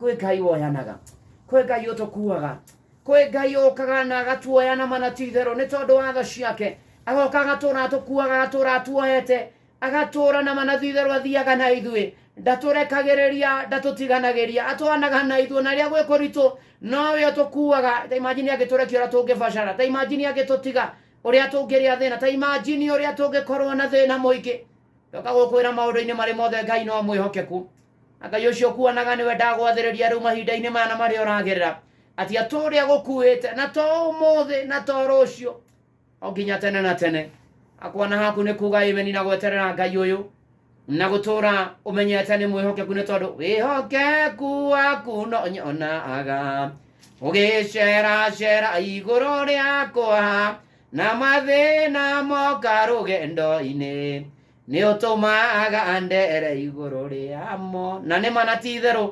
Kwĩ Ngai woyanaga, kwĩ Ngai ũtũkuaga, kwĩ Ngai ũkaga na agatuoya na mana ti itherũ nĩ tondũ wa tha ciake. Agoka agatũra atũkuaga, agatũra atuohete, agatũra na mana ti itherũ athiaga na ithuĩ, ndatũrekagĩrĩria, ndatũtiganagĩria, atwanaga na ithuĩ na rĩrĩa gwĩ kũritũ nowe ũtũkuaga. Ta imagine angĩtũrekia ũrĩa tũngĩbacara, ta imagine angĩtũtiga ũrĩa tũngĩrĩa thĩna, ta imagine ũrĩa tũngĩkorwo na thĩna mũingĩ. Ndoka gũkwĩra maũndũ-inĩ marĩ mothe Ngai no mwĩhokeku. Na Ngai ũcio ũkuanaga nĩwe ndagwathĩrĩria rĩu mahinda-inĩ maya na marĩa ũragerera, atĩ atũũre agũkuĩte na to ũmũthĩ na to rũciũ, o nginya tene na tene. Akwana haku nĩ kuga ĩmeni na gweterera Ngai ũyũ na gũtũũra ũmenyete nĩ mwĩhokeku, nĩ tondũ wĩhokeku waku no nyonaga ũgĩceracera igũrũ rĩakwa, na mathĩna moka rũgendo-inĩ nĩ ũtũmaga ndere igũrũ rĩamo. Na nĩ mana ti itherũ